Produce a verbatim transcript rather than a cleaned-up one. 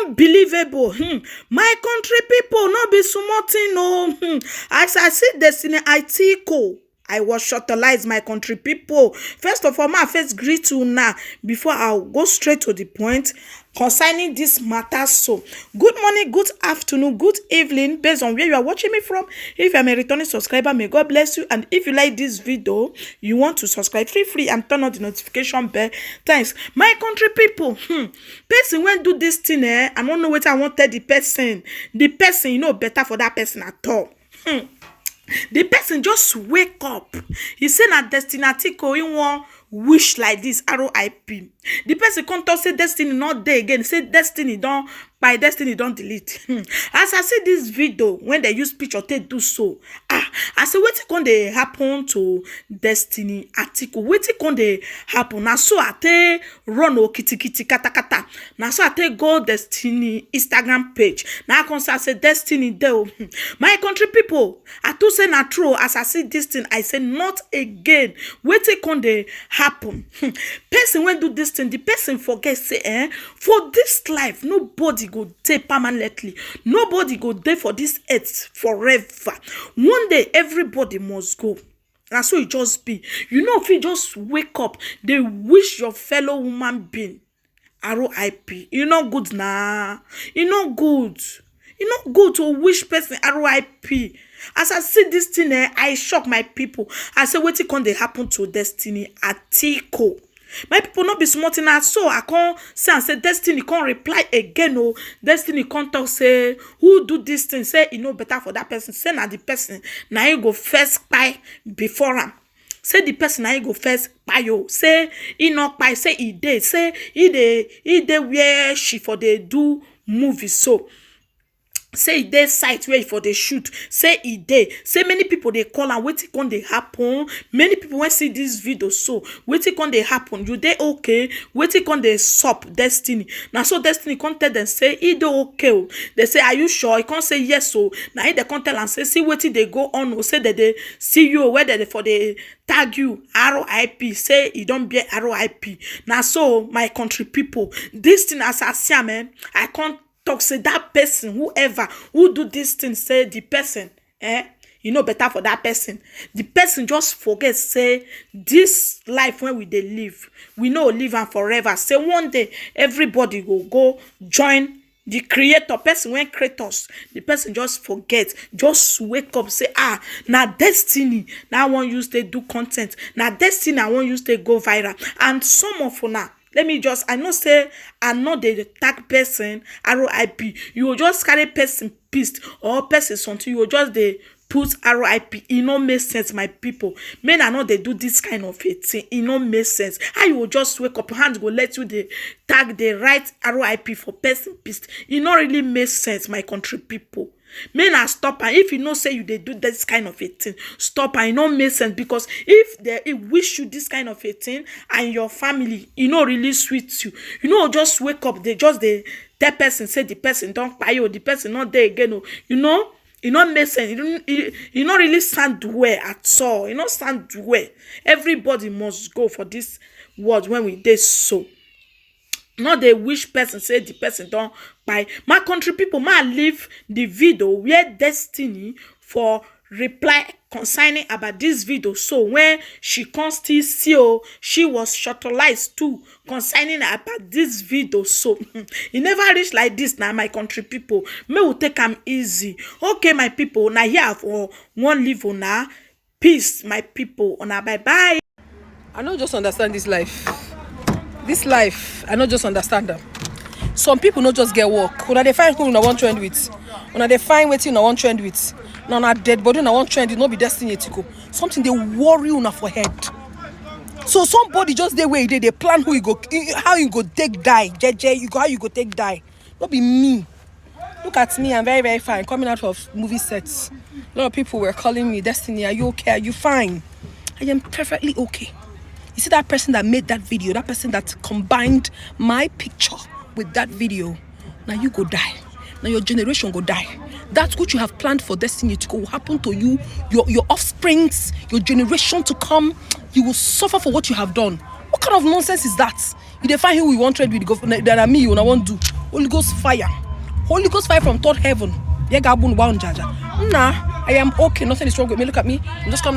Unbelievable. Hmm. My country people, no be small thing o. Hmm. As I see Destiny Atiko, I was shortalized, my country people. First of all, my first greet you now before I go straight to the point concerning this matter. So, good morning, good afternoon, good evening, based on where you are watching me from. If I'm a returning subscriber, may God bless you. And if you like this video, you want to subscribe, feel free and turn on the notification bell. Thanks, my country people. Hmm. Person when do this thing, eh, I don't know what I want tell the person. The person, you know, better for that person at all. Hmm. The person just wake up. He say na Destiny Atiko he wan wish like this, R I P. The person come talk say Destiny not there again. Say Destiny don by Destiny don delete. Hmm. As I see this video when they use picture take do so, ah, I say wetin come dey happen to Destiny Atiko? Wetin come dey happen? Na so I take run o kitikiti katakata. Na so I take go Destiny Instagram page. Na I come say, I say Destiny dey o. Hmm. My country people, I too say na true. As I see this thing, I say not again. Wetin come dey happen? Hmm. Person when do this thing, the person forget say, eh, for this life, nobody go dey permanently. Nobody go dey for this earth forever. One day, everybody must go. Na so e just be. You know, if you just wake up, they wish your fellow human being R I P. You no good na. You no good. You no good to wish person R I P. As I see this thing, eh, I shock my people. I say, wetin come dey happen to Destiny Atiko? My people, no be small thing. Na so I come say and say Destiny come reply again. Oh, Destiny come talk say who do this thing? Say e no better for that person. Say na the person na he go first kpai before am. Say the person na he go first kpai o. Say he no kpai. Say he dey. Say he dey. He dey where she for dey do movie so. Say e dey site where e for dey shoot. Say e dey. Say many people dey call am. Wetin come dey happen? Many people wey see this video so, wetin come dey happen? You dey okay? Wetin come dey sup Destiny? Na so Destiny come tell them say e dey okay o. They say, are you sure? He come say yes o. Na him they come tell am say see wetin dey go on o. Say they dey see you o, where they for dey tag you R I P. Say e don be R I P. Na so, my country people, this thing as I see am, eh, I come talk say that person, whoever who do this thing, say the person, eh, you know better for that person. The person just forget say this life when we dey live, we no live am forever. Say one day everybody go go join the creator, person when create us. The person just forget, just wake up say, ah, na Destiny na I wan use take do content. Na Destiny I wan use take go viral. And some of una, let me just, I know say I no dey tag person R I P. You go just carry person pissed or person something, you go just dey put R I P. E no make sense, my people. Men are not dey do this kind of a thing. E no make sense. How you go just wake up, hand go let you dey tag, dey write R I P for person pissed? E no really make sense, my country people. Men are stop am. If you know say you dey do this kind of a thing, stop am. E no make sense, because if they, e wish you this kind of a thing and your family, e no really sweet you. You know, just wake up, they just dey tell person say the person don kpai o, the person not there again o. You know, e no make sense. E no, e, e no really sound well at all. E no sound well. Everybody must go for this world when we dey so. No dey wish person say the person don kpai. My country people, ma leave the video where Destiny for reply concerning about this video. So when she come still see o, she was shortalized too concerning about this video. So e never reach like this na, my country people. Make we take am easy. Okay, my people, na here for one leave una. Peace, my people. Una bye bye. I no just understand this life. This life, I no just understand them. Some people no just get work. Una dey find who una wan trend with. Una dey find wetin una wan trend with. Na una dead body una wan trend with, no be Destiny Etiko. Something dey worry una for head. So somebody just dey where e dey, dey plan who you go, how you go take die. Jeje, you go, how you go take die. No be me. Look at me, I'm very, very fine. Coming out of movie sets, a lot of people were calling me, Destiny, are you okay? Are you fine? I am perfectly okay. You see that person that made that video, that person that combined my picture with that video, now you go die. Now your generation go die. That which you have planned for Destiny to go will happen to you, your, your offsprings, your generation to come. You will suffer for what you have done. What kind of nonsense is that? You dey find who we wan trade with, go, na, na me una wan do. Holy Ghost fire. Holy Ghost fire from third heaven. Yeah, God, boom, bound, jaja. Nah, I am okay. Nothing is wrong with me. Look at me. I'm just coming.